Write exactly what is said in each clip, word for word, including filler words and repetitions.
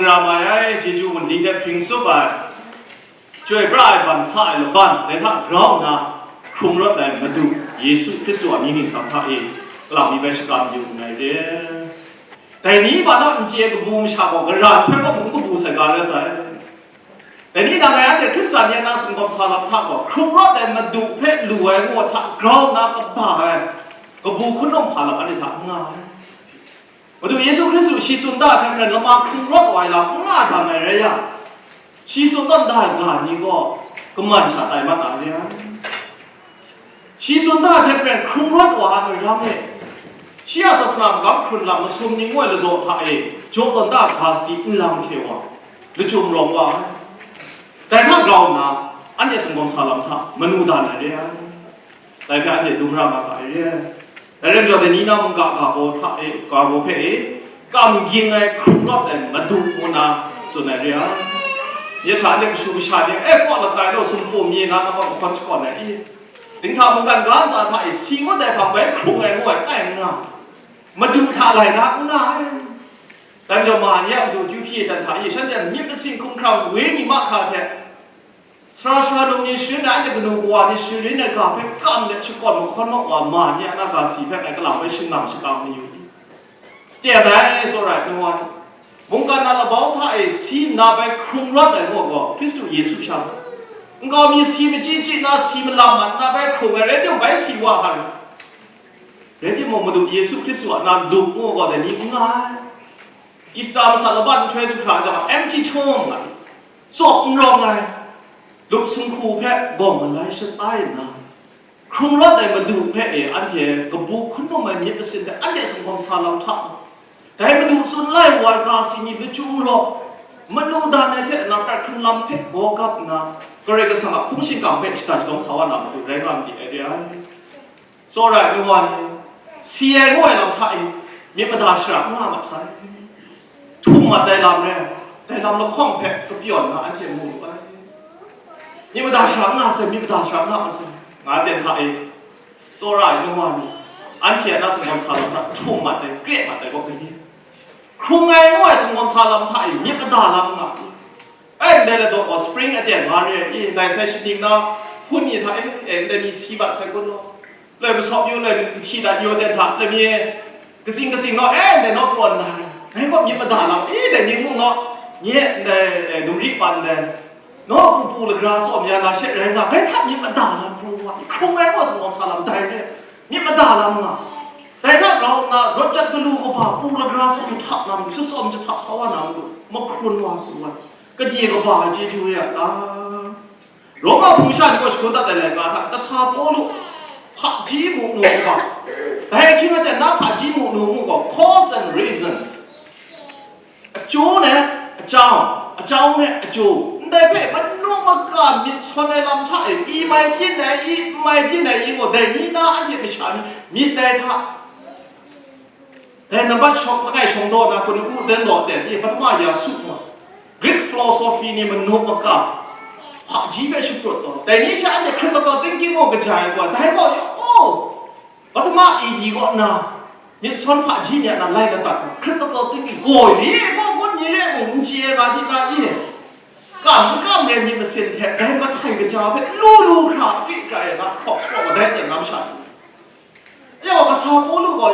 Ra mai ai chyeju wunli hte hpring tsup ai, chyoi pra ai ban sa ai laban, dai hta grau nna, hkrung rawt ai Madu Yesu Hkristu a mying ningsang hta e, kalang mi bai shakram yu nngai re. Dai ni hpa naw n chye ai kabu masha gaw, gara nhtoi gaw mung kabu sai ga rai sai. Dai ni nang ngai anhte Hkristan ni a na sumgawm sa lam hta gaw, hkrung rawt ai Madu hpe lu ai ngu ai hta grau nna kaba ai kabu hkun nawng hpa lam anhte hta n nga ai. Madu Yesu Hkristu shi tsun da ai hte maren lama hkrung rawt wa ai lam n nga dang ai rai yang, shi tsun tawn da ai ga ni gaw kaman sha tai mat ai re ai. Shi tsun da ai hte maren hkrung rawt wa ai hkoi rang e, shi a sasana magam hkrun lam masum ni ngu ai ladaw hta e jaw tawn da ai ga sadi nlang hte wa, lachyum rawng wa ai. Dai hta grau nna, anhte sumgawm sa lam hta manu dan ai re ai. Dai hpe anhte dum ra nga ga ai re ai. Dai rai majaw, dai ni na mungga ga baw hta e, ga baw hpe e, kam ging ai, hkrung rawt ai Madu ngu nna tsun ai re ai. Nye hta anhte kashu kasha ni, e, kaw lakai law, sumpu mi na, na kaw lahkawn shakawn ai i? Dinghta mungkan ga ntsa hta e, si ngut ai hpang bai hkrung ai ngu ai, tai n nga, Madu hta lai na n nga ai. Dai majaw, ma ni a matu akyu hpyi dan hta e, shanhte a myit masin hkumhkrang, wenyi mahkra hte, sara sara num ni sharin ai, anhte kanu kawa ni sharin ai ga hpe kam let shakawn mahkawn maw wa, ma ni a na ga si hpe ngai kalang bai shinglang shakang mayu i? Teng ai, it's alright, no one. Mungkan a labau hta e si nna bai hkrung rawt ai gaw, gaw Hkristu Yesu sha gaw, nkau mi si machyi chyi nna, si malam mat nna bai hkrung ai, rai timung, bai si wa hkan rai. Rai timung, Madu Yesu Hkristu a na lup ngu gaw dai ni n nga ai. Easter masat laban nhtoi du hkra jang, empty tomb nga, tsawp n rawng ai, lup sumhku hpe gawng malai shat ai nna, hkrung rawt ai Madu hpe e anhte kabu hkun num ai myit masin hte anhte sumgawm sa lam hta, dai Madu tsun lai wa ai ga si ni lachyum raw, manu dan ai hte na prat hkrun lam hpe gaw gap nna, Karai Kasang a hpung shingkang hpe shada shadawng sa wa na matu rai nga ma ai re ai. Tsawra ai nu wa ni, si ai ngu ai lam hta e, myit mada shara n nga mat sai. Htum mat ai lam re, dai lam lahkawng hpe kapyawn na anhte mu lu ai. Myit mada shara n nga sai, myit mada shara n nga mat sai, nga ai ten hta e, tsawra ai nu wa ni, anhte a na sumgawm sa lam hta htum mat ai, kre mat ai gaw, gani? Hkrung ai ngu ai sumgawm sa lam hta e, myit mada lam nga. Ai, ndai la daw gaw, spring aten nga re ai, i, ngai sai shaning na hpun ni hta e, e, ndai mi si mat sai kun law. Loi masawp yu, loi nhti dat yu ten hta, loi mi e, katsing katsing naw, e, ndai naw prawn na, ngai gaw myit mada lam, i, ndai ning mung naw, nye, ndai, e, num ri pan ndai, naw hpu hpu lagra tsawm ya na she rai nga, bai hta myit mada lam pru wa, hkrung ai gaw sumgawm sa lam dai re, myit mada lam nga. Dai hta grau nna, rawt jat galu kaba hpu lagra tsawm jahtap na matu, tsawm jahtap sa wa na matu, mahkrun wa hku wa, kade kaba ai chyeju re a ta? Roma hpung sha ni gaw shagun dat ai laika hta, kasa Pawlu hpaji mu nu kaba, dai ahkying aten na hpaji mu nu mu gaw, cause and reasons, အကျိုးနဲ့အကြောင်း, အကြောင်းနဲ့အကျိုး, ndai hpe manu maka myit sawn ai lam hta e, i mai byin ai i, n mai byin ai i, gaw dai ni na anhte masha ni myit dai hta. Dai nambat shawng langai shawng daw na, kanu u dan daw ten i, patama ya su gaw, Greek philosophy ni manu maka hpaji hpe shaprut taw, dai ni hte anhte critical thinking gaw kaja ai gaw, dai gaw, oh, patama A D kaw nna, myit sawn hpaji ni a na lai ladat ai, critical thinking, gaw ni e gaw, gun ni re mung, n chye ai ga di na i? Kam n kam re myit masin hte dai mahtai kaja hpe lu lu hkra, akri kra e na hkawk shaw ai, dai ten na masha ni. Yawng kasa Pawlu gaw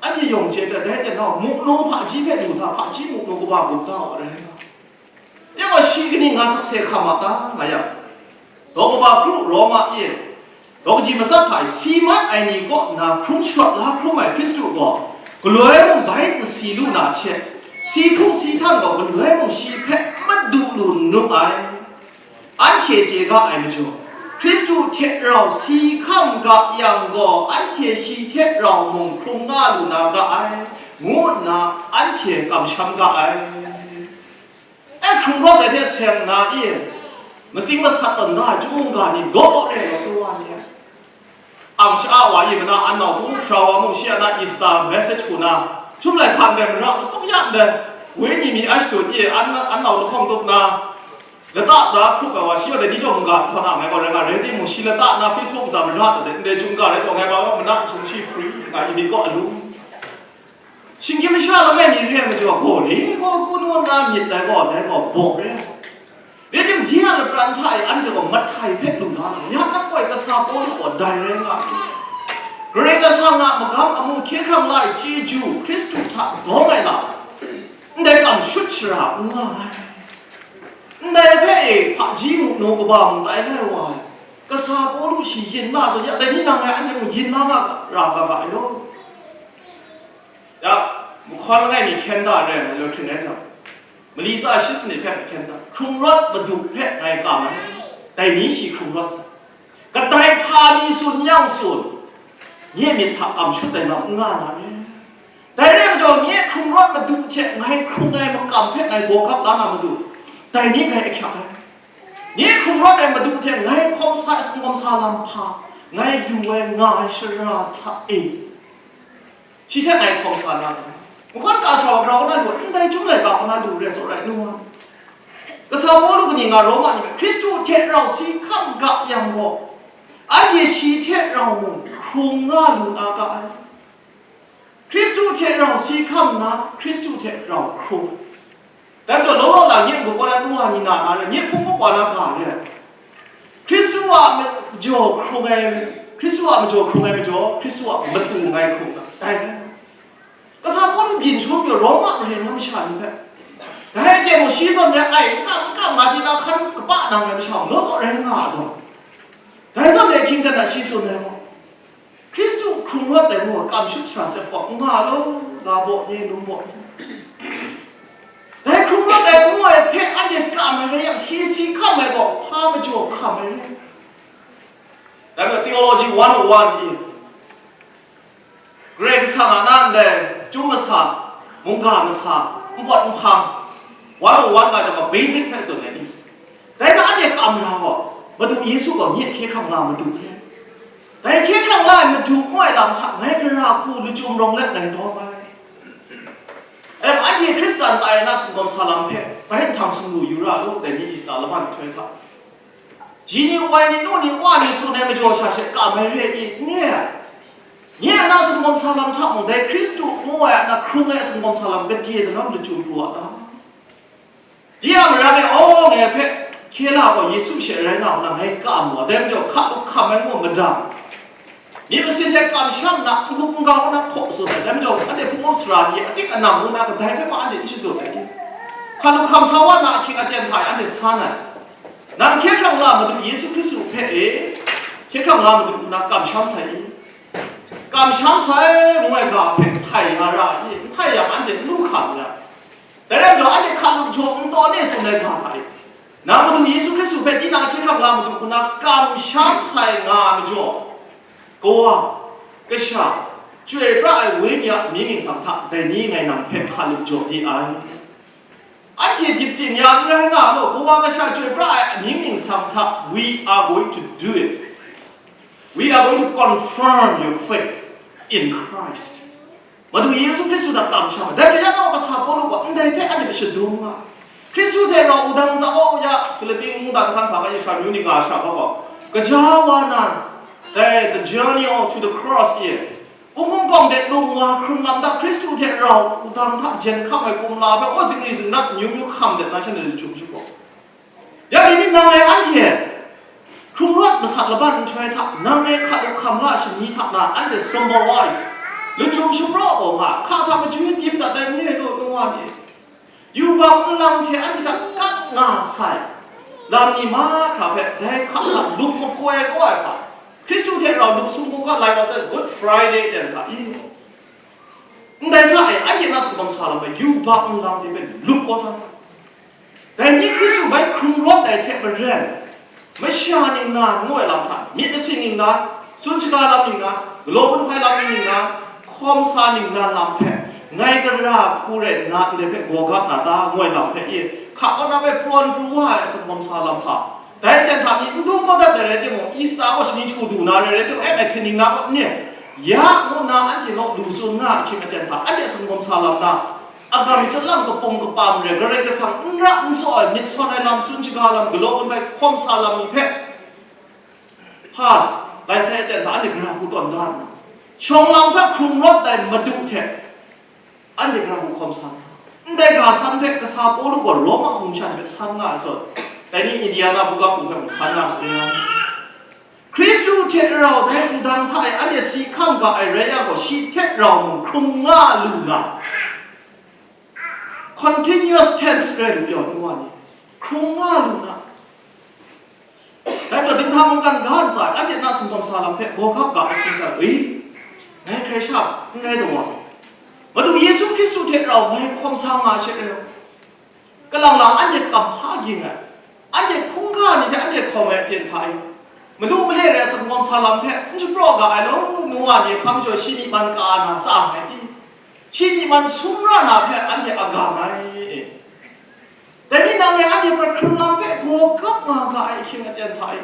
anhte yawng hte dai ten na mu nu hpaji hpe lu hta, hpaji mu nu kaba gup da wa ai. Yawng gaw shi kaning nga sakse hkam a ta, nga yang, daw kaba kru Roma e, daw kaji matsat hta e si mat ai ni kaw nna hkrum sharawt la hkrum ai Hkristu gaw, galoi mung bai n si lu na hte, si hkrum si htan gaw galoi mung shi hpe madu lu n nu ai. Anhte chye ga ai majaw, Hkristu hte rau si hkam ga yang gaw, anhte shi hte rau mung hkrum nga lu na ga ai, ngu nna anhte kamsham ga ai. E hkrung rawt ai hte seng nna e, matsing masat tawn da ai chyum mungga ni law law re ai law hkru wa ni ai. Ang sha-a wa yi mana an nau hku hpra wa mung, shi a na Easter message hku na, chyum lai hkan dai mara matuk ya ndai, wenyi mi a shadut e an, an nau lahkawng tup na, lata da hkrup ai wa, shi wa dai ni jaw mungga htaw na mai gaw rai nga, rai timung, shi lata na Facebook ntsa mara dat ai, ndai chyum ga rai taw, ngai gaw mana chyum shi free nga, yi myit gaw alu. Shinggyim masha langai mi re ai majaw, gaw ni gaw kun ngu nna myit dai gaw, dai gaw baw re ai. Rai timung, di a lapran hta e anhte gaw mahtai hpe lu la ai. Ya na koi kasa Pawlu gaw dai rai nga ai. Karai Kasang a magam amu hkye hkrang la ai chyeju Hkristu hta dawng ai lam, ndai kam shut shara n nga ai. Ndai hpe e hpaji mu naw kaba mung tai lai wa ai. Kasa Pawlu shi yin na zawn ya, dai ni nang rai anhte mung yin na nga ra ga ga ai law. Ya, mahkawn langai mi hkyen da re ai, majaw hkring rai jang, mali tsa shi sanit hpe hkyen da, hkrung rawt Madu hpe ngai kam ai, dai ni shi hkrung rawt sai. Kadai hpa mi tsun yang tsun, nye myit hta kam shut ai lam n nga na re. Dai re ai majaw, nye hkrung rawt Madu hte ngai hkrung ai makam hpe ngai gawgap la na matu, dai ni ngai ahkyak ai. Nye hkrung rawt ai Madu hte ngai hkawm sa ai sumgawm sa lam hpa, ngai du ai nga ai shara hta e, shi hte ngai hkawm sa na ai. Mahkawn kasa wa grau na lu, ndai chyum laika hkawm na lu re, tsawra ai nu wa. Kasa Pawlu kaning nga Roma ni hpe, Hkristu hte rau si hkam ga yang gaw, anhte shi hte rau mung hkrung nga lu na ga ai. Hkristu hte rau si hkam nna, Hkristu hte rau hkrung. Dai majaw, law law lang nye n-gun kaw na nu wa ni na na re, nye hpung kaw na ga re. Hkristu a majaw hkrung ai, Hkristu a majaw hkrung ai majaw, Hkristu a matu ngai hkrung ga, dai rai. Kasa Pawlu byin shangun pyaw Roma mare na masha ni hpe, dai hte mung shi zawn re ai, n kam n kam nga di na hkan kaba nang ai masha mung law law rai nga a taw? Dai zawn re hkying dan na shi tsun ai gaw, Hkristu hkrung rawt ai ngu ai kam shut shara sek gaw, n nga law, la baw nye, num baw nye. Dai hkrung rawt ai ngu ai hpe anhte kam ai rai yang, shi si hkam ai gaw, hpa majaw hkam ai rai. Dai majaw Theology one oh one e, Karai Kasang a na ndai chyum masa, mungga masa, npawt nhpang, one oh one nga jang gaw basic hpe tsun ai ni. Dai hta anhte kam ra gaw, Madu Yesu gaw nye hkye hkrang la Madu hpe. Dai hkye hkrang la ai Madu ngu ai lam hta ngai gara hku lachyum rawng let ngai dawng ai. Anhte Hkristan tai na sumgawm sa lam hpe bai nhtang sumru yu ra lu, dai ni Easter laban nhtoi hta. Ji ni, woi ni, nu ni, wa ni tsun ai majaw sha she kam ai re i? N re ai. Nye a na sumgawm sa lam hta mung, dai Hkristu ngu ai a na hkrung ai sumgawm sa lam gade daram lachyum pru a ta? Di a mara e, aw, ngai hpe hkye la gaw Yesu she rai na nna ngai kam wa, dai majaw hka lup hkam ai ngu madang. Myit masin hte kamsham nna, n-gup n-gau nna hkaw tsun ai, dai majaw, anhte hpung sara ni, atik anam ngu na kadai hpe mung anhte n shadut ai ni? Hka lup hkam sa wa na ahkying aten hta e anhte san ai. Nang hkye hkrang la Madu Yesu Hkristu hpe e, hkye hkrang la Madu nna kamsham sai i? Kamsham sai ngu ai ga hpe htai ya ra i? N htai yang, anhte n lu hkam ya. Dai rai majaw, anhte hka lup jaw n tawn e tsun ai ga hta e, nang Madu Yesu Hkristu hpe tinang hkye hkrang la Madu hku na kamsham sai nga ai majaw, Kawa, Kasha, Chyoi pra ai Wenyi a mying ningsang hta dai ni ngai nang hpe hka lup jaw di ai. Anhte dip tsin ya n rai nga law, Kawa, Kasha, Chyoi pra ai mying ningsang hta, we are going to do it. We are going to confirm your faith in Christ. Madu Yesu Hkristu hta kamsham ai. Dai rai yang gaw, kasa Pawlu gaw ndai hpe anhte hpe shadum nga ai. Hkristu hte rau wudang tsawra ya, Hpilipi mungdan hkan hpa ga Israel amyu ning nga ai shara hkawhkam, gaja wa na, dai the journey to the cross e, Kungkung kawng de lung wa hkrum lam hta Hkristu hte rau wudang hta jen hkam ai kumla hpe, aw, zingri zingrat amyu myu hkam de na shanhte lachyum shapraw. Ya, dai ni nang e anhte hkrung rawt masat laban nhtoi hta, nang e hka lup hkam la ai shani hta na anhte symbolize, lachyum shapraw taw nga, hka hta majui tim dat ai n re law, nu wa ni. Yubak nlang hte anhte hta kap nga sai lam ni mahkra hpe dai hka hta lup makoi kau ai hpa, Hkristu hte rau lup sung hkungga lai wa sai Good Friday ten hta i? Ndai hta e, anhte na sumgawm sa lam hpe yubak nlang de hpe lup kau hta hta. Dai ni Hkristu bai hkrung rawt ai hte maren, masha ningnan ngu ai lam hta, myit masin ningnan, tsun shaga lam ningnan, galaw hpai lam ningnan, hkawm sa ningnan lam hpe, ngai gara hku rai nna ndai hpe gaw gap na ta, ngu ai lam hpe e, hka kaw na hpe prawn pru wa ai a sumgawm sa lam hpa, dai ten hta ni n dum kau dat ai rai timung, Easter gaw shani hku du na rai rai timung, e, ngai hte ningnan kaw n ni, ya ngu nna anhte naw lu tsun nga ai ahkying aten hta, anhte a sumgawm sa lam na, agam chyalang kapum kapam re, Karai Kasang n ra n tsaw ai, myit sawn ai lam, tsun shaga lam, galaw hpai hkawm sa lam ni hpe, pass, lai sai aten hta anhte gara hku tawn da nna, shawng lam hta hkrung rawt ai Madu hte Anhte gara hku hkawm sa nga. Ndai ga san hpe kasa Pawlu gaw Roma mung sha ni hpe san nga ai zawn, dai ni Indiana buga hku hpe mung san nga ai. Hkristu hte rau dai wudang hta e anhte si hkam ga ai rai yang gaw, shi hte rau mung hkrung nga lu na, continuous tense rai lu yaw nu wa ni, hkrung nga lu na. Dai gaw, dinghta mungkan ga ntsa e anhte na singkawm sa lam hpe gawgap ga ai hkying hta, wi, ngai hkrai sha n rai taw wa, Madu Yesu Hkristu hte rau ngai hkawm sa nga she rai. Kalang lang anhte kam hpa ging ai, anhte hkungga ni hte anhte hkawm ai aten hta e, malu male rai singkawm sa lam hpe n shapraw ga ai law, nu wa ni hpang jaw shi myi man ka na tsa ai i? Shi myi man sum ra na hpe anhte a ga mai e. Dai ni nang rai anhte hkrai hkrung lam hpe gawgap nga ga ai ahkying aten hta e.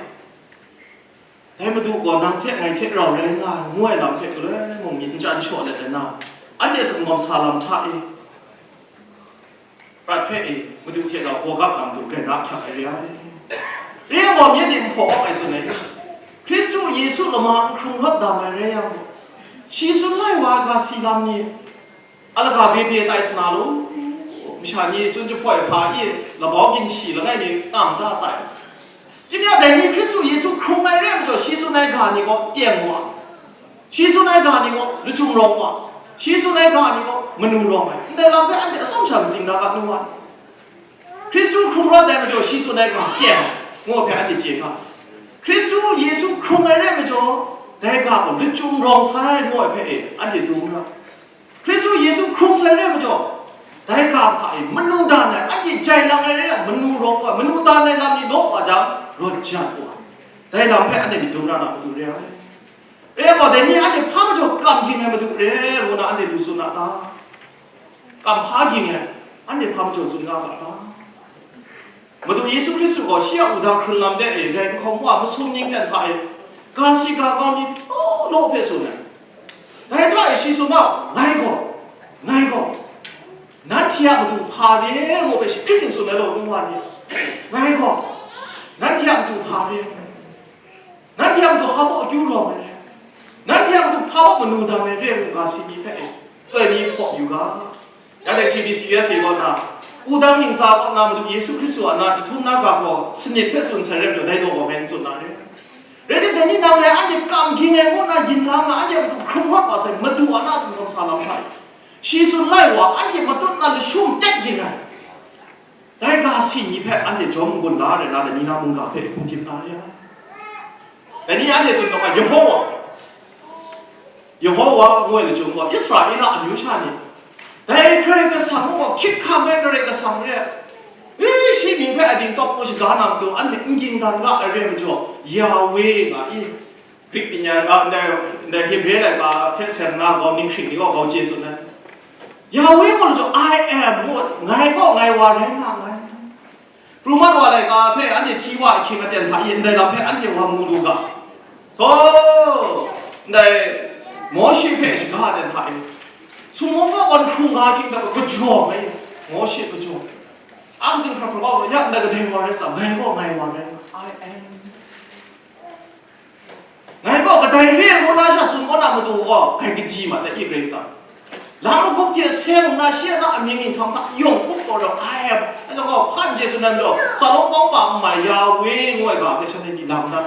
Dai Madu gaw nang hte ngai hte rau rai nga ai, ngu ai lam hte galoi mung myit n chyan shaw let ai na, anhte singkawm sa lam hta e, prat hpe e, Madu hte rau gawgap na Madu rai na ahkyak ai re ai. Re ai gaw, myit ni nhpaw awk ai tsun ai, Hkristu Yesu lama n hkrung rawt dam ai rai yang, shi tsun lai wa ai ga si lam ni, alaga bye bye tai sa na lu, masha ni tsun jahpoi hpa i, labau ginshi langai mi tam da tai. Timya dai ni Hkristu Yesu hkrung ai re ai majaw, shi tsun ai ga ni gaw teng wa, shi tsun ai ga ni gaw lachyum rawng wa, shi tsun ai ga ni gaw manu rawng ai, ndai lam hpe anhte atsawm sha matsing da ga nu wa. Hkristu hkrung rawt ai majaw, shi tsun ai ga teng, ngu hpe anhte chye ga. Hkristu Yesu hkrung ai re ai majaw, dai ga gaw lachyum rawng sai, ngu ai hpe e, anhte dum ra. Hkristu Yesu hkrung sai re ai majaw, dai ga hta e manu dan ai, anhte jai lang ai re ai, manu rawng wa, manu dan ai lam ni law wa jang, rawt jat wa ai. Dai lam hpe anhte myit dum ra na Madu re ai. Re ai gaw, dai ni anhte hpa majaw kam ging ai Madu re ai, ngu na anhte lu tsun na ta? Kam hpa ging ai, anhte hpa majaw tsun nga ga ta? Madu Yesu Hkristu gaw shi a wudang hkrun lam de e rai nhkawm wa masum ning ten hta e, ga si ga kau ni law law hpe tsun ai. Dai hta e shi tsun ga, ngai gaw, ngai gaw, nanhte a matu hpa re ngu hpe shi hkrit ning tsun ai law, ngu wa ni, ngai gaw, nanhte a matu hpa re, nanhte a matu hpa baw akyu rawng ai re, nanhte a matu hpa baw manu dan ai re, ngu ga si ni hpe e, toi mi hpaw yu ga. Ya dai K B C U S A kaw na, wudang ntsa kaw na Madu Yesu Hkristu a na jahtum na ga hpaw sanit hpe tsun sai rai majaw, dai daw gaw ngai n tsun na re. Rai tim, dai ni nang rai anhte kam ging ai ngu na yin la nga, anhte a matu hkrung rawt wa sai, Madu a na singkawm sa lam hta e, shi tsun lai wa, anhte matut na lashum tek ging ai. Dai ga si ni hpe anhte jawm n-gun la rai na, dai ni na mungga hpe hkum hkyip na re ai. Dai ni anhte tsun taw ai, Yehowa, Yehowa ngu ai lachyum gaw, Israela amyu sha ni, dai Karai Kasang gaw hkyit hkam ai Karai Kasang re ai. E, shi mying hpe a ding tawk shaga na matu, anhte n ging dan ga ai re ai majaw, Yawe nga i, Grik myit ni a, ndai, ndai Hebre laika hte seng na gau, ninghkring ni gaw gau chye tsun ai. Yawe gaw lachyum, I am, ngu, ngai gaw ngai wa rai nga nngai. Pru mat wa laika hpe anhte hti wa ahkying aten hta e, ndai lam hpe anhte wa mu lu ga. Htaw, ndai Mawshe hpe shaga aten hta e, sumsing kaw gawn hkrung nga ahkying hta gaw, gajawng ai, Mawshe gajawng. Ang zing hkra hkra gaw, ya ndai kadai wa rai sa, ngai gaw ngai wa rai nga, I am. Ngai gaw kadai re ai ngu na sha tsun kaw na matu gaw, grai kaji ma ta i, Karai Kasang. Lam magup hte seng nna shi a na amying ningsang hta yawng kup taw rau ai, anhte gaw hpan je tsun ai majaw, Tsalawng kawng hpa n mai Yawe ngu ai ga hpe shanhte myit lam dat.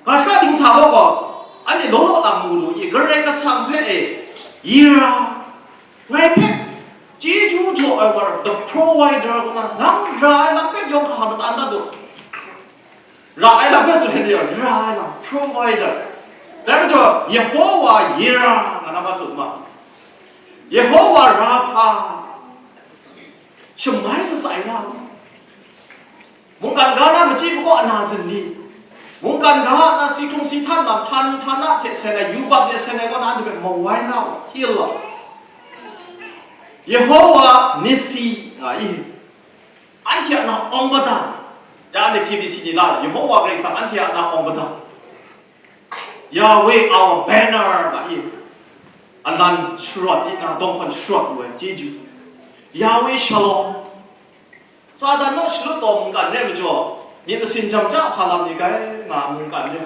Ga shaka dingsa gaw gaw, anhte law law lang mu lu i, Karai Kasang hpe e, Yira, ngai hpe chyeju jaw ai wa, the provider, ngu na, nang ra ai lam hpe yawng hkra matan dat u. Ra ai lam hpe tsun hte ni, ra ai lam, provider. Dai majaw, Yehowa Yira, nga na ma tsun ma. Yehowa Rapha, shamai shatsai na, mungkan ga na machyi makaw ana zin ni, mungkan ga na si hkrung si htan lam, htani htana hte seng ai, yubak de seng ai kaw na, anhte hpe mawai na, healer. Yehowa Nissi, nga i. Anhte a na awng madan, ya anhte K B C ni la, Yehowa Karai Kasang anhte a na awng madan. Yahweh our banner, nga i, alan sharawt di na, dawng hkawn sharawt lu ai chyeju. Yahweh Shalom. Satan naw shalut taw mungkan re ai majaw, myit masin jam ja hpa lam ni gai nga mungkan re.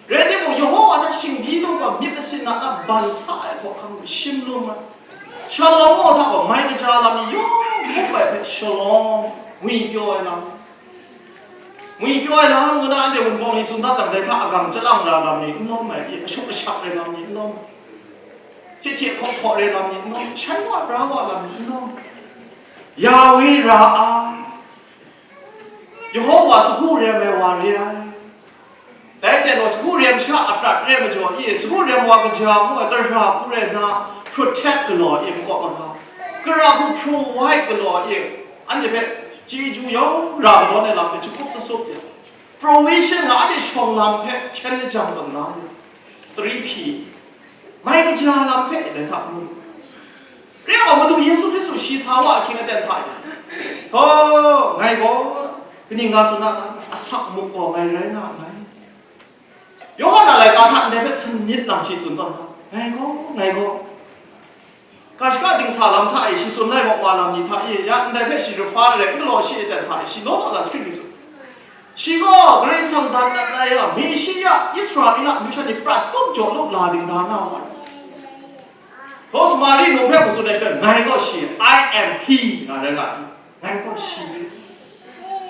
Rai timung, Yehowa hta shingdi lu gaw myit masin a na ban sa ai hkawhkam shim lum ai. Shalom mung hta gaw mai kaja lam ni yawng mung bai hpe shalom, ngwi pyaw ai lam. Ngwi pyaw ai lam ngu na anhte Wunpawng ni tsun dat dang dai hta agang chyalang ra lam ni n lawm ai, ashuk ashak rai lam ni n lawm, hte hte hkaw hkaw rai lam ni n lawm, shai wa pra wa lam ni n lawm. Yahweh Ra'a, Yehowa sagu rem ai wa re ai. Dai ten gaw sagu rem sha aprat re ai majaw e, sagu rem wa kaja ngu ai, gara hku rai nna, protect galaw e, makawp maga, gara hku provide galaw e, anhte hpe chyeju yawng ra kadawn ai lam hpe jahkup tsatsup ya, provision nga anhte shawng lam hpe hkyen lajang tawn na ya, three P, mai kaja lam hpe dai hta mu. Re ai gaw, Madu Yesu Hkristu shi sa wa ahkying aten hta e, "Htaw, ngai gaw, kaning nga tsun na ta? Asak muk gaw ngai rai nga nngai." Yawhan a laika hta ndai hpe sanit lang shi tsun tawn hta, "Ngai gaw, ngai gaw." Ga shaka dingsa lam hta e shi tsun lai wa lam ni hta e, ya ndai hpe shi refer ai n galaw shi aten hta e, shi law law la hkring mi tsun. Shi gaw Karai Kasang dan dat ai a, Meshiya, Israela amyu sha ni prat tup jaw lup la ding da na wa ai. Htaw Samari num hpe mu tsun ai hte, "Ngai gaw shi, I am he," nga rai nga ai. Ngai gaw shi.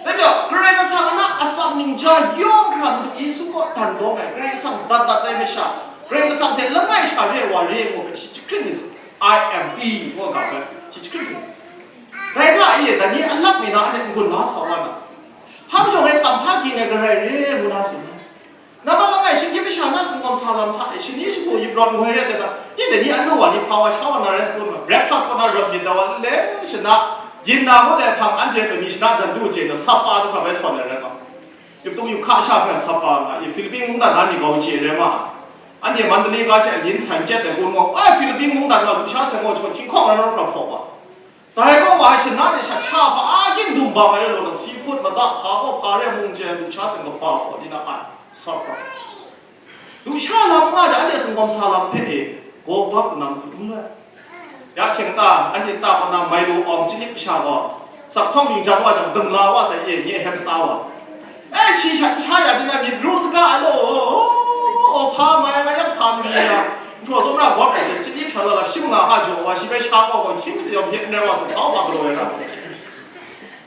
Dai majaw, Karai Kasang a na atsam ningja yawng hkra Madu Yesu kaw dan dawng ai, Karai Kasang dat dat ai masha, Karai Kasang hte langai sha re ai wa re ai ngu hpe shi jahkring mi tsun. "I am he," ngu ga hpe shi jahkring mi. Dai hta e, dai ni a lak mi na anhte n-gun la sa wa na. Hpa majaw ngai kam hpa ging ai garai re ai ngu na tsun. Nambat langai shinggyim masha na singkawm sa lam hta e, shani shagu yip rawt ngoi re ai ta, i dai ni anu wa ni hpa wa sha wa na rai sa lu ma, breakfast kaw na rawt myit na wa le, shana, dinner ngut ai hpang anhte pyi mi shana jan du chye na, sapa du hkra bai sawn ai rai nga. Yuptung yup hka sha hpe sapa nga, i Philippi mungdan na ni grau chye rai ma. Anhte Mandalay ga she, lin san chyet ai gun gaw, ai Philippi mungdan na lusha seng gaw, hkying hkawng rai rawt hkra hpaw wa. Dai gaw wa shana de sha hta hpa a kin dum bang ai rai law, seafood mada hpa gaw hpa re mung je, lusha seng kaba hpaw di na ai, sapa. Lusha lam nga de, anhte singkawm sa lam hpe e, gaw bap nang hkum ai. Ya hkying ta, anhte ta kaw na Milo awng chyalit masha gaw, sa hkawng ning jan wa jang, dum la wa sai e, nye hamster wa. E, shi sha n sha ya di na myit ru saga ai law, o, hpa mai nga yang hpa mari ya. Nhtawk sumra gawt ai hte, chyalit sha la la, shi manga ha jaw wa, shi bai sha kau gaw, hkying hte yawng hpye n rai wa sa, hkau hpa galaw ai ra.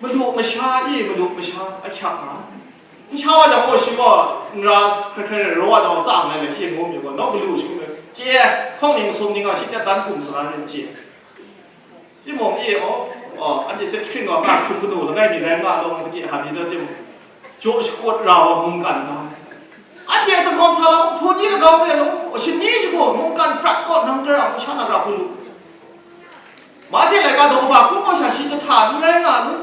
Malu masha e, malu masha, ahkyak nga. N sha wa jang gaw, shi gaw n ra hkrai hkrai rai, raw wa jang gaw, tsang ai le, e ngu mi gaw, nawk malu shi gaw, chye, hkawng ning masum ning gaw, shi hte dan htum sara rin chye. Timung e, aw, aw, anhte hte hkring gaw, hkra hkrum kanu langai mi rai nga law, nang kaji hpa ni ta timung, jaw shakut ra wa mungkan nga ai. Anhte a singkawm sa lam hpaw ni lagau re law, shani shagu mungkan prat kaw nang gara hku sha na ra hku lu. Mahte laika daw kaba hku gaw sha shi jahta n rai nga lu.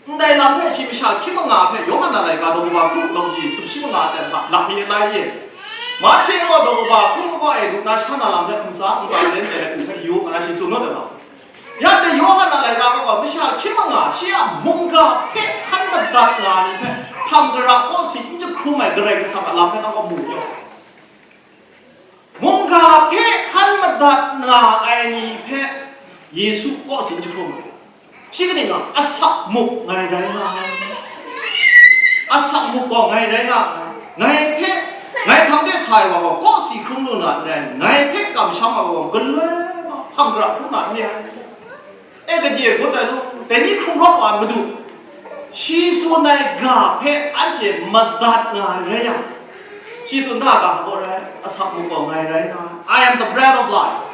Ndai lam hpe shi masha hkying manga hpe Yawhan a laika daw kaba hku nau ji sumshi manga ai hta lap mi lai e. Mahte gaw daw kaba hku gaw e lu na sha na lam hpe ntsa ntsa len ai hku hpe yu nga na shi tsun naw ai ma. Ya dai Yawhan a laika gaw masha hkying manga shi a mungga hpe hkan madat nga ai ni hpe hpang gara kawsi n jahkrum ai Karai Kasang a lam hpe nang gaw mu yaw. Mungga hpe hkan madat nga ai ni hpe Yesu kawsi n jahkrum ai. Shi kaning a, asak muk ngai rai nga ai. Asak muk gaw ngai rai nga ai. Ngai hpe, ngai hpang de sa ai wa gaw kawsi hkrum lu na n rai, ngai hpe kamsham ai wa gaw galoi wa hpang gara hkrum na n re ai. E, gade hkun ai lu, dai ni hkrung rawt wa ai Madu, shi tsun ai ga hpe anhte madat nga ai rai yang, shi tsun da ga hpaw rai, asak muk gaw ngai rai nga ai. I am the bread of life.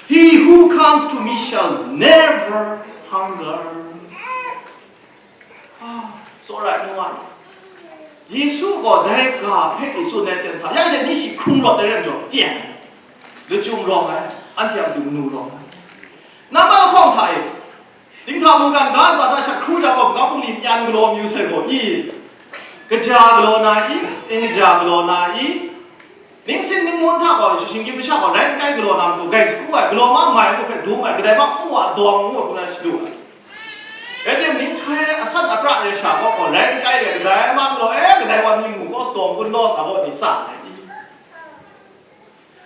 He who comes to me shall never hunger. Ah, it's all right, no one. Yesu gaw dai ga hpe i tsun ai ten hta, ya she ni shi hkrung rawt ai rai majaw, tyen ai, lachyum rawng ai, anhte a matu manu rawng ai. Nambat lahkawng hta e, dinghta mungkan ga ntsa hta shat hkru jang gaw, ga bungli myan galaw amyu sai gaw i, kaja galaw na i, n kaja galaw na i, Ningsin ningmun hta gaw, shinggyim masha gaw rai n kai galaw na matu, grai sagu ai, galaw ma mai ngu hpe dum ai, kadai ma hku wa dawng ngu ai hku na shadu ai. Rai tim, ninghtoi asan apra re sha gaw, gaw rai n kai re, kadai ma galaw, e, kadai wa mi mu gaw, sadawng kun law, nga gaw ni tsang ai.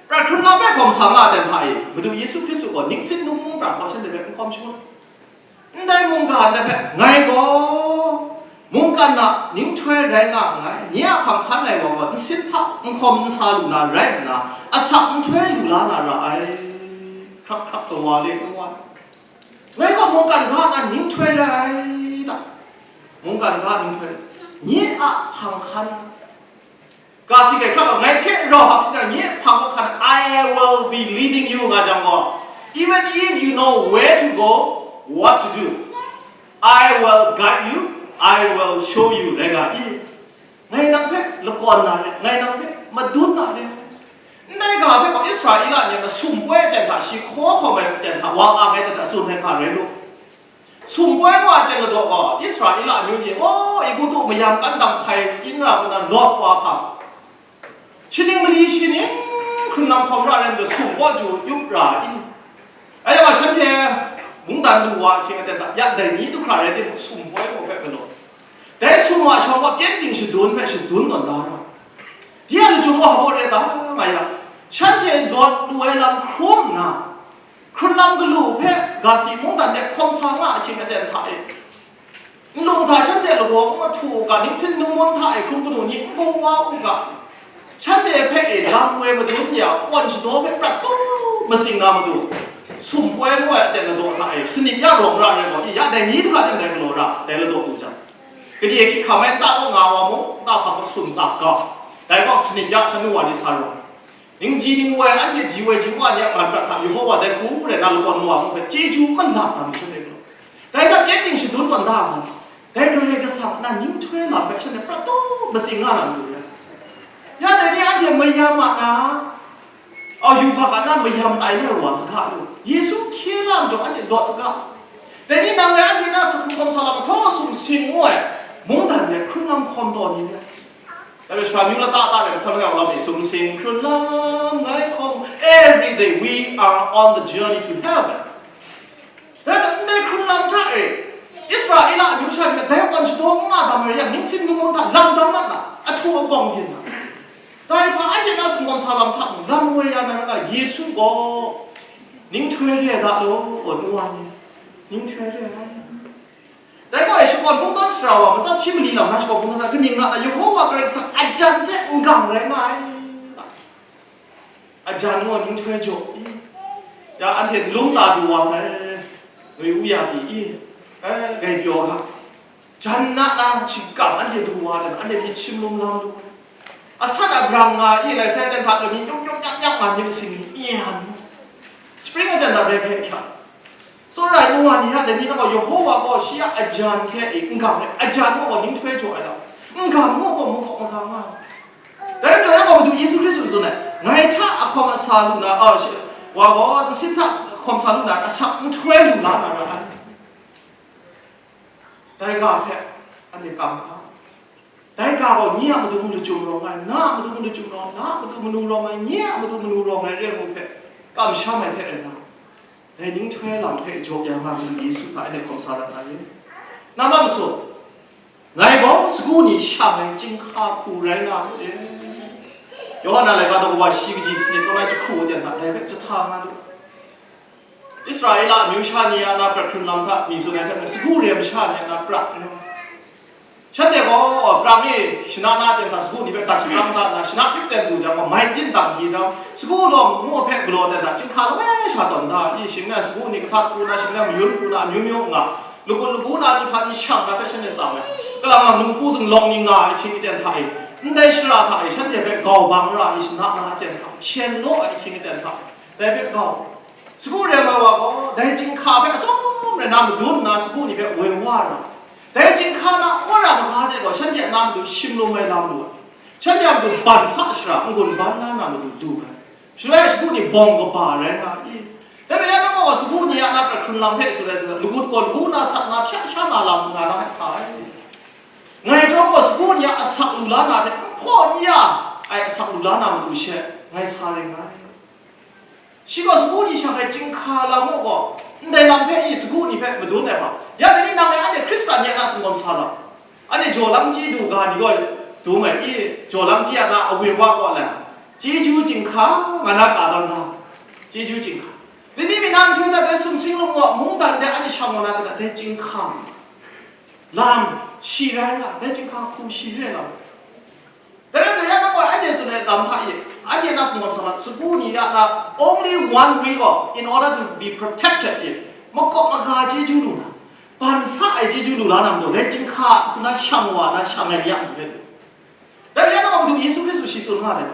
Prat hkrun lam hpe hkawm sa nga ai hta e, Madu Yesu Hkristu gaw ningsin ningmun prat gaw shanhte hpe n hkawm shangun. Ndai mungga ndai hpe, ngai gaw mungkan a ninghtoi rai nga nngai, nye a hpang hkan ai wa gaw nsin hta n hkawm n sa lu na rai nna, asak nhtoi lu la na ra ai. Hkrap hkrap tawa le nu wa. Ngai gaw mungkan ga na ning htoi rai da. Mungkan ga ning htoi. Nye a hpang hkan. Kasi kai hkrap ngai hte rau hap yin na nye hpang hkan, "I will be leading you," nga jang gaw, "Even if you know where to go, what to do, I will guide you, I will show you," rai nga i. Ngai nang hpe lakawn na re, ngai nang hpe madun na re. Ndai ga hpe gaw Israela ni a sum poi aten hta shi hkaw hkawm ai aten hta wa ang ai hta tsun ai hka rai lu. Sum poi wa aten ladaw gaw Israela amyu ni, o, Egutu mayam kan dang hkai kyin ra nna lawt wa hpang, shi ning mali shi ning hkrun lam hkawm ra ai majaw sum kaw ju yup ra i? Ayak a shanhte mungdan lu wa ahkying aten hta, ya dai ni du hkra rai timung, sum poi gaw hpe galaw. Dai sum a shawng gaw pyengdin shadun hpe shadun tawn da ra. Di a lachyum gaw hpaw re ta nga ya, shanhte lawt lu ai lam hkrum nna, hkrun lam galu hpe Gasti mungdan de hkawm sa nga ahkying aten hta e, nlung hta shanhte lagaw n ahtu u ga, ningsin ningmun hta e hkrum kanu ni n bung wa u ga, shanhte hpe e lam woi madun ya, kawn shadaw hpe prat taw matsing na matu, sum poi ngu ai aten ladaw hta e sanit ya rawng ra ai gaw, i ya dai ni du hkra teng dai galaw ra, dai ladaw lu jang, kade hkrit hkam ai nta kaw nga wa mu, nta hpang kasun nta ga, dai gaw sanit ya shan nu wa ni sa rawng. Ningji ningwai anhte ji woi ji wa ni a man prat hta Yehova dai hku rai na lakawn wa mu hpe chyeju malam na myit shanhte gaw, dai hta pyengdin shadun tawn da ai, dai Karai Kasang a ning htoi lam hpe shanhte prat taw matsing nga na matu re. Ya dai ni anhte mayam a na, a yubak a na mayam tai na wa saga lu, Yesu hkye la majaw anhte lawt saga. Dai ni nang rai anhte na sumsing hkawm sa lam htaw sumsing ngu ai mungdan de hkrun lam hkawm taw ni re. Dai sara myu lata ta rai hkawn nga lam e, sumsing hkrun lam ngai hkawm. Every day we are on the journey to heaven. Dai hpe ndai hkrun lam hta e, Israela amyu sha ni dai kawn shadaw n nga dam ai yang, ningsin ningmun hta lam dam mat na, ahtu agawng byin na. Dai hpa anhte na sumsing hkawm sa lam hta lam woi ya na rai nga, Yesu gaw ning htoi re ai da law, nu wa ni, ning htoi re ai. Dai gaw e, shakawn kungdawn sara wa, matsan shi mali lam na shakawn kungdawn na kaning nga na, Yehova Karai Kasang a jan hte n-gang rai nga ai. A jan gaw ning htoi jaw i? Ya anhte lung ta du wa sai, ngwi u ya di i? Eh, ngai pyaw ga. Jan na na shingkang anhte du wa dan, anhte myit shim lum lam lu. Asan a brang nga i, lai sai dan hta lami nyawk nyawk nyap nyap nga myit sing ni, ya ni. Spring ajan hta dai hpe hkya. Tsawra ai nu wa ni hta dai ni gaw, Yehova gaw shi a ajan hte e n-gang ai, ajan gaw ning htoi jaw ai lam, n-gang gaw mung gaw maga nga ai. Dai rai nna, yang gaw Madu Yesu Hkristu tsun ai, ngai hta a hkawm a sa lu na, a, shi, wa gaw nsin hta a hkawm sa lu na, asak nhtoi lu la na ra ai. Dai ga hpe anhte kam hka. Dai ga gaw nye a matu mung lachyum rawng ai, na a matu mung lachyum rawng ai, na a matu manu rawng ai, nye a matu manu rawng ai re ai hpe kamsham ai hte rai nna, dai ning htoi lam hpe jaw ya nga ai Yesu hta anhte hkawm sa rat na ye. Na ma masun, ngai gaw sagu ni shang ai chyinghka hku rai nga ai. Yawhan a laika daw kawa shi kaji sanit kaw na jahku aten hta dai hpe jahta nga lu. Israela amyu sha ni a na prat hkrun lam hta mi tsun ai hte mung, sagu re ai masha ni a na prat n rai. Shanhte gaw, prang e shana na ten hta sagu ni hpe dat shaprang da nna, shana pyip ten du jang gaw, mai byin dang di dang, sagu lawng ngu hpe galaw ten hta, chyinghka langai sha tawn da, i, shing na sagu ni gasat hku na, shing na mayun hku na, amyu myu nga, lagut lagu na ni hpa ni shang na hpe shanhte tsang ai. Kalang lang nungku zunglawng ni nga ai ahkying aten hta e, ndai shara hta e shanhte hpe gau bang ra ai shana na aten hta, hpyen law ai ahkying aten hta, dai hpe gau. Sagu re ai wa gaw, dai chyinghka hpe atsawm rai na madun nna, sagu ni hpe woi wa ai. Dai chyinghka na wora maga de gaw, shanhte a na matu shim lum ai lam lu ai. Shanhte a matu ban sa shara, n-gun ban la na matu lu ai. Shaloi sagu ni bawng kaba rai nga i? Dai hpe ya na gaw, sagu ni a na prat hkrun lam hpe sut ai, sut ai, lagut gaw lagu na sat na hpya sha na lam nga na hpe sa ai. Ngai chyawm gaw, sagu ni a asak lu la na hte n hpaw n ya ai asak lu la na matu she ngai sa ring ngai. Shi gaw sagu ni shang ai chyinghka lam muk gaw, ndai lam hpe i sagu ni hpe madun ai hpa, ya dai ni nang e anhte Hkristan ni a na singawm sa lam, anhte jaw lam chyi du ga ni gaw dum ai i? Jaw lam chyi a na awi wa kaw lai, chyeju chyinghka nga na ka dan da, chyeju chyinghka. Dai ni mi na nhtoi hta dai sumsing lamu a mungdan de anhte shang wa na hta dai chyinghka lam shi rai nga, dai chyinghka hku shi re ai lam. Dai rai nna, ya na gaw, anhte tsun ai lam hta e, anhte na singawt sa na, sagu ni ya na, only one way of, in order to be protected e, makawp maga chyeju lu na, ban sa ai chyeju lu la na majaw, dai chyinghka hku na shang wa na, shang ai ni a matu rai lu. Dai rai nna, Madu Yesu Hkristu shi tsun nga ai,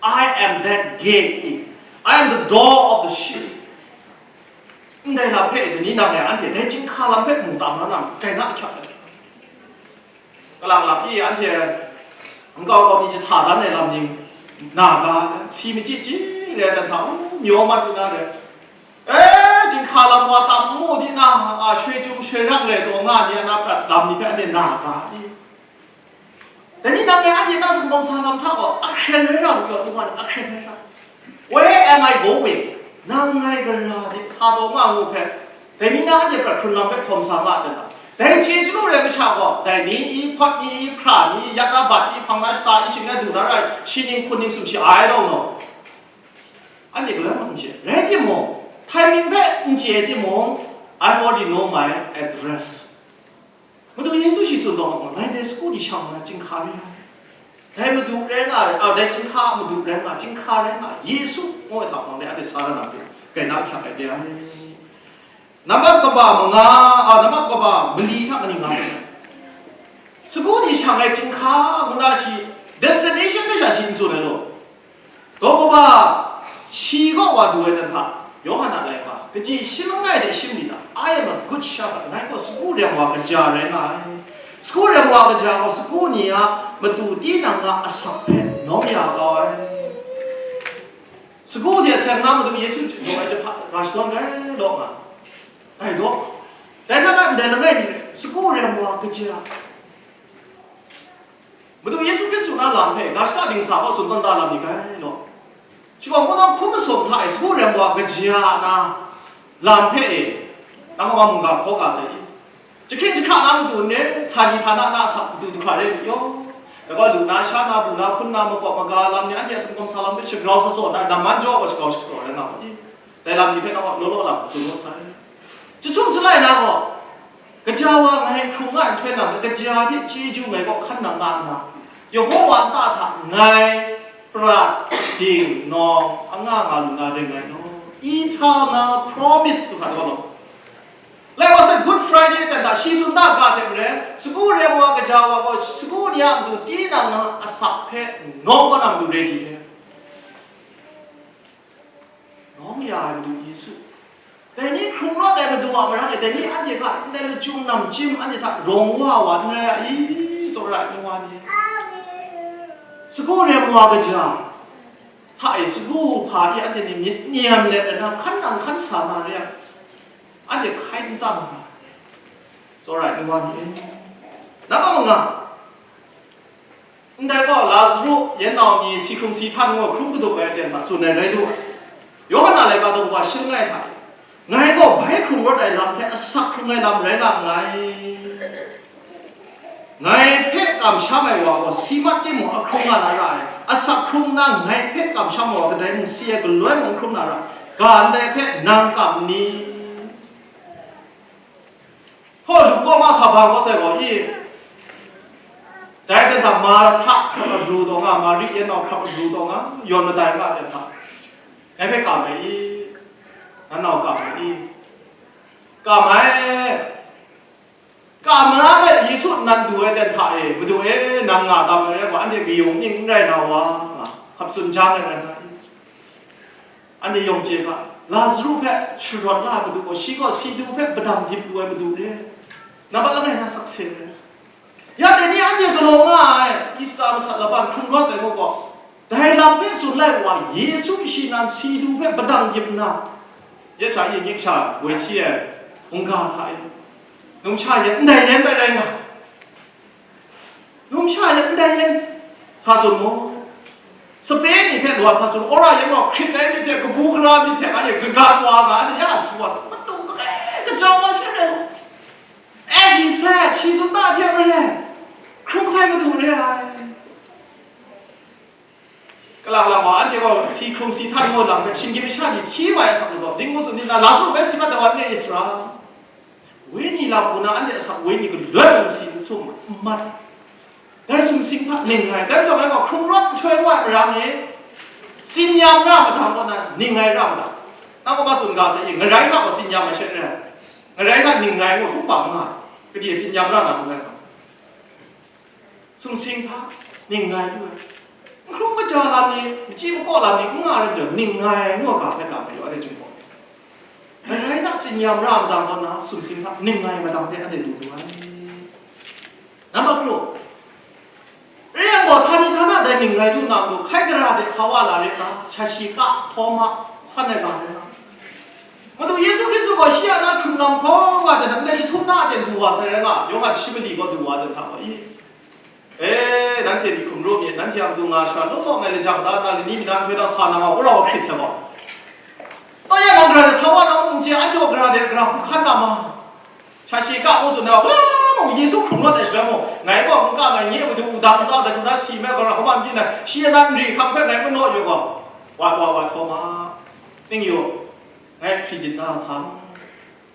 "I am that gate, I am the door of the sheep." Ndai lam hpe, dai ni nang e anhte dai chyinghka lam hpe mu tam na, nang kai na ahkyak ai. Kalang lam i anhte nkau kau ni jahta dan ai lam ning na ga, si machyi chyi re ai dan hta, u, myaw mat lu na re. E, chyinghka lam wa tam mu di na, a, shoi chyum shoi rang re taw nga ni a na prat lam ni hpe anhte na ga i. Dai ni nang e anhte na singtawng sa lam hta gaw ahkren rai ra u, ya, Tungwa ni ahkren rai ra. Where am I going? Nang ngai gara de sa taw nga ngu hpe, dai ni na anhte prat hkrun lam hpe hkawm sa nga ai ta? Dai chye chyalu rai masha gaw, dai ni i, hpawt ni i, hpra ni i, yat na bat i, hpang na shata i, shing na du na rai, shi ning hkun ning sumshi ai law no. Anhte galoi mung n chye. Rai timung, timing hpe n chye timung, "I've already know my address." Madu Yesu shi tsun taw nga, ngai dai sagu ni shang na chyinghka rai nga ai. Dai Madu rai nga ai, a, dai chyinghka a Madu rai nga, chyinghka rai nga, Yesu ngu ai hta hpang de anhte sa na lam hpe, kai na ahkyak ai re ai. Nambat kaba manga, a, nambat kaba mali hta kaning nga sai? Sagu ni shang ai chyinghka ngu na shi, destination hpe sha shi n tsun ai law. Daw kaba, shi kaw wa du ai dan hta, Yawhan a laika, kaji shi langai de shi myit na, "I am a good shepherd," ngai gaw sagu rem wa kaja rai nga ai. Sagu rem wa kaja gaw sagu ni a matu tinang a asak hpe nawng ya kau ai. Sagu hte seng na Madu Yesu jaw ai jahpa ga shadawn rai law nga. Dai daw, dai hta na ndai langai ni, sagu rem wa kaja. Madu Yesu Hkristu na lam hpe ga shaka dingsa hkaw tsun tawn da lam ni gai law. Shi gaw, ngu na hkum masum hta e sagu rem wa kaja na lam hpe e, nang gaw mungga hkaw ga sai i. Jahkring jahkra na matu n rai, htani htana na asak matu du hkra rai myit yaw. Dai gaw, lu na, sha na, bu na, hpun na, makawp maga lam ni anhte a sumsawm sa lam hpe shagrau shatsaw na, namman jaw gaw shagrau shatsaw rai nga hkawt i. Dai lam ni hpe nang gaw law law lam tsun rawt sai. Jahtum jalai na gaw, kaja wa ngai hkrung nga nhtoi na, kaja hte chyeju ngai kaw hkan nang nga nna, Yehova nta hta ngai prat ding nawng anga nga lu na ring ngai law. Eternal promise du hkra gaw law. Like was a Good Friday dan hta shi tsun da ga hte maren, sagu rem wa kaja wa gaw, sagu ni a matu tinang a asak hpe nawng kau na matu ready re. Nawng ya ai Madu Yesu. Dai ni hkrung rawt ai Madu a marang e, dai ni anhte hta ndai lachyum namchyim anhte hta rawng wa wa n rai a i? Tsawra ai nu wa ni. Sagu rem wa kaja hta e, sagu hpa e anhte ni myit nyam let ai hta, hkan nang hkan sa na re ai. Anhte hkai n tsang ai. Tsawra ai nu wa ni e. Nang a manga, ndai gaw, Lazaru, yan nau ni si hkrung si htan ngu hkrung kadup ai aten hta tsun ai rai lu ai. Yawhan a laika daw wa shi langai hta e, ngai gaw bai hkrung rawt ai lam hte asak hkrung ai lam rai nga nngai. Ngai hpe kamsham ai wa gaw si mat timung ahkrung nga na ra ai, asak hkrung nna ngai hpe kamsham ai wa kadai mung si ai galoi mung ahkrung na ra ai, ga ndai hpe nang kam n ni? Hkaw lup kaw ma sa ba kau sai gaw i, dai dan hta Marhta hkrap agru taw nga, Mari yan nau hkrap agru taw nga, yawn madai nga ai hta, ngai hpe kam ai i, nan nau kam ai i, kam ai, kam na let Yesu nnan du ai dan hta e, Madu e, nang nga tam ai rai gaw, anhte kayung ning n rai na wa, nga hkap tsun jang ai rai nga i. Anhte yawng chye ga, Lazaru hpe sharawt la ai Madu gaw, shi gaw si du hpe padang dip lu ai Madu re. Nambat langai na sakse re. Ya dai ni anhte galaw nga ai, Easter masat laban hkrung rawt ai gaw gaw, dai lam hpe tsun lai wa, Yesu shi nan si du hpe padang dip nna, ya sha, yin yik sha woi hti ai hkungga hta e, numsha yan ndai yan bai rai nga. Numsha yan ndai yan sa tsun mu. Sape ni hpe lawt sa tsun, wora yan gaw hkrit ai myit hte, kabu gara myit hte, anhte kaga wa ga, anhte ya hti wa, matu kare kajau wa she rai mu. As he said, shi tsun da hte maren, hkrung sai Madu re ai. Kalang lang gaw, anhte gaw si hkrung si htan ngu lam hpe, shinggyim masha ni hti mai asak ni gaw, ning ngu tsun nna, Lazaru bai si mat ai wa n rai, Isara? Wenyi lam hku na anhte asak wenyi galoi mung si n sum n mat. Dai sumsing hta ning rai, dai majaw ngai gaw hkrung rawt nhtoi ngu ai marang e, tsin-yam ra madang kaw na ning rai ra madang. Nang gaw ma tsun ga sai, ngarai hta gaw tsin-yam ai she n rai, ngarai hta ning rai ngu hkrum hpa n nga ai, gade tsin-yam ra na n rai nga. Sumsing hta ning rai lu ai. N hkrum kaja lam ni, machyi makaw lam ni n nga ai rai majaw, ning rai ngu ai ga hpe lam mayu, anhte Jinghpaw ni. Ngarai hta tsin-yam ra madang kaw na, sumsing hta ning rai madang hte anhte lu lu ai. Nambat kru, re yang gaw, htani htana dai ning rai lu na matu, hkai gara de sa wa la rai ta, shashi ka, htawma, san ai ga rai na. Madu Yesu Hkristu gaw shi a na hkrung lam hkawng nga de, ndai jahtum na a ten du wa sai rai nga, Yawhan shi mali gaw du wa ai hta gaw i. E, nanhte myi hkum ru myit, nanhte a matu nga shara law law ngai lajang da nna, lani mi na nhtoi hta sa na nga, wora wa hkrit sai gaw. Tawt ya nang gara de sa wa na mung n chye, anhte gaw gara de gara hku hkan na ma? Shashi ka ngu tsun ai, wula mung Yesu hkrung rawt ai shaloi mung, ngai gaw n ka ngai, nye matu wudang ntsa dat hkrum na si me, gara hkawm n byin ai, shi a na nri hkang hpe ngai manaw yu gaw, wa wa wa htawma, ning yu, ngai hkri dit na hkam,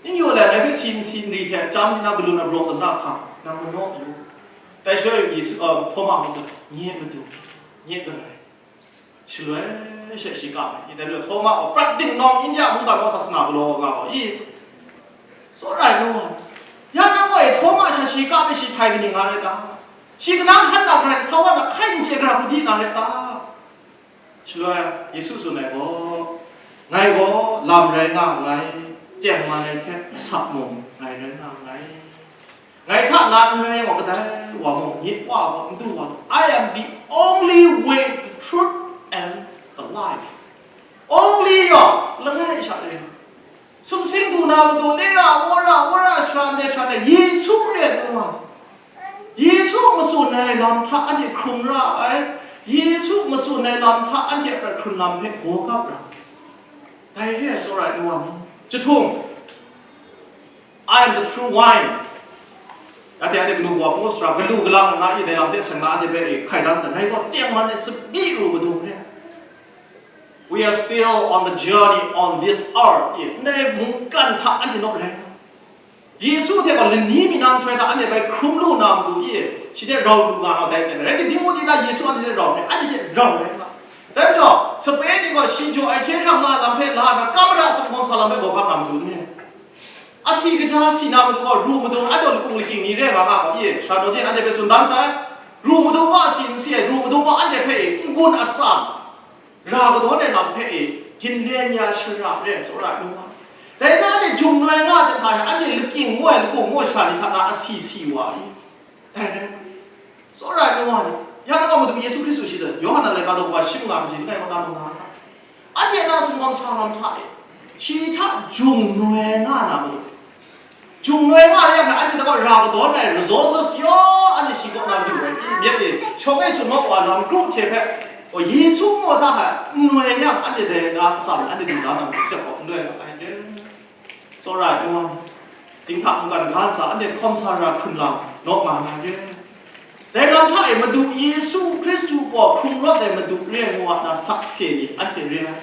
ning yu le, ngai hpe si nsi nri hte chyam di na galun abraw dat na hkam, nang manaw yu. Dai shaloi Yesu, uh, Htawma ngu tsun, nye matu, nye garai. Shaloi she shi ka ai. Dai majaw Htawma gaw prat dingtawng India mungdan wa sasana galaw nga gaw i, tsawra ai nu wa, ya nang gaw e Htawma sha shi ka ai shi hpai kaning nga rai ta? Shi kanang hkan na garai sa wa na hkai n chye gara hku di na rai ta? Shaloi Yesu tsun ai gaw, ngai gaw lam rai nga nngai, tengman ai hte asak mung ngai rai nga nngai. Ngai hta na n rai wa kadai wa mung, nye Wa gaw n du wa, I am the only way, the truth, and the life. Only yaw, langai sha re. Sumsing du na matu, lera, wora, wora, shara ndai shara ndai, Yesu re ai nu wa. Yesu matsun ai lam hta anhte hkrum ra ai, Yesu matsun ai lam hta anhte a prat hkrun lam hpe gawgap ra ai. Dai re ai tsawra ai nu wa ni. Jahtum, I am the true wine. Ya hte anhte galu gaw hpung sara, galu galang nga i dai lam hte seng na anhte hpe e hkai dan sai, ngai gaw tengman ai tsabyi ru madung re ai. We are still on the journey on this earth. Ndai mungkan hta anhte naw rai. Yesu hte gaw lani mi na nhtoi hta anhte bai hkrum lu na matu e, shi hte rau lu nga na dai ten rai. Rai timung, ngu di na Yesu anhte hte rau hpe, anhte hte rau rai nga. Dai majaw, sape ni gaw shi jaw ai hkye hkrang na lam hpe la na, kamara sumhkawm sa lam hpe gawhkam na matu ni? Asi kaja si na matu gaw, ru madung a daw lakung lakying ni re nga nga gaw, ye, sha daw de anhte hpe tsun dan sai. Ru madung gaw asi n si ai, ru madung gaw anhte hpe e n-gun atsam, ra kadawn ai lam hpe e, ginlen ya shara re ai tsawra ai nu wa. Dai hta anhte jung noi nga ai hta e, anhte lakying ngu ai, lakung ngu ai sha ni hta na asi si wa i? Dai rai. Tsawra ai nu wa ni, ya na gaw Madu Yesu Hkristu shi zawn, Yawhan a laika daw kaba shi manga kaji langai kaw na manga hta, anhte na sumgawm sa lam hta e, shi hta jung noi nga na matu, jung noi nga re yang hpe, anhte hta gaw ra kadawn ai resources yaw, anhte shi kaw na matu rai ti, myit e, shawng e tsun maw wa lam kru hte hpe, o, Yesu ngu hta hpe n noi yang, anhte dai na atsam anhte du da na matu, sek gaw n noi nga ai re. Tsawra ai nu wa ni, dinghta mungkan ga ntsa anhte hkawm sa ra hkrun lam naw nga na re. Dai lam hta e Madu Yesu Hkristu gaw hkrung rawt ai Madu re ai ngu a na sakse ni anhte re ai.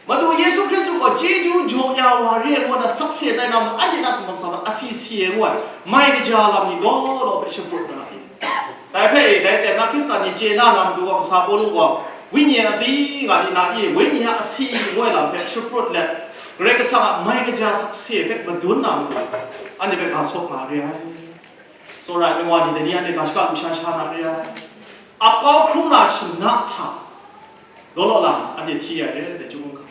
Madu Yesu Hkristu gaw chyeju jaw ya wa re ai ngu a na sakse tai na, anhte na sumgawm sa na asi si ai ngu ai, mai kaja lam ni law law hpe shapraw na ra ai. Dai hpe e, dai ten na Hkristan ni chye na na matu gaw, kasa Pawlu gaw, Wenyi a pyi nga di na i, Wenyi a asi ngu ai lam hpe shapraw let, Karai Kasang a mai kaja sakse hpe madun na matu, anhte hpe ga sawk nga re ai. Tsawra ai nu wa ni, dai ni anhte ga shaka lusha sha na re ai. Ap kau hkrum na shana hta, law law lang anhte hti ai re, dai chyum hkam.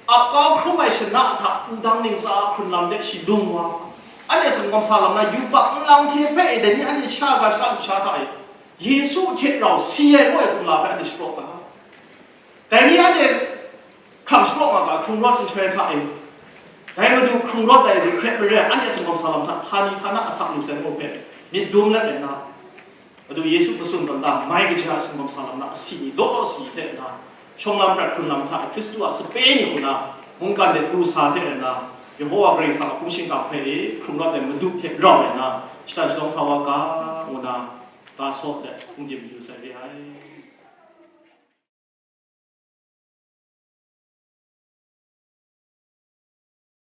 Ap kau hkrum ai shana hta wudang ntsa a hkrun lam de shi lung wa, anhte sumgawm sa lam na yubak nlang hte hpe e, dai ni anhte sha ga shaka lusha hta e, Yesu hte rau si ai ngu ai kumla hpe anhte shapraw ga. Dai ni anhte hkrang shapraw nga ga hkrung rawt nhtoi hta e, dai Madu hkrung rawt ai ru hkret maren anhte sumgawm sa lam hta htani htana asak lu sai ngu hpe myit dum let rai na, Madu Yesu matsun tawn ta mai kaja a sumgawm sa lam na asi ni law law si hte nna, shawng lam prat hkrun lam hta e Hkristu a sape ni hku na mungkan de pru sa hte nna, Yehowa Karai Kasang a hpung shingkang hpe e hkrung rawt ai Madu hte rau ai nna, shatan shazawng sa wa ga, ngu na, ga sawt let hpung de mayu sai re ai.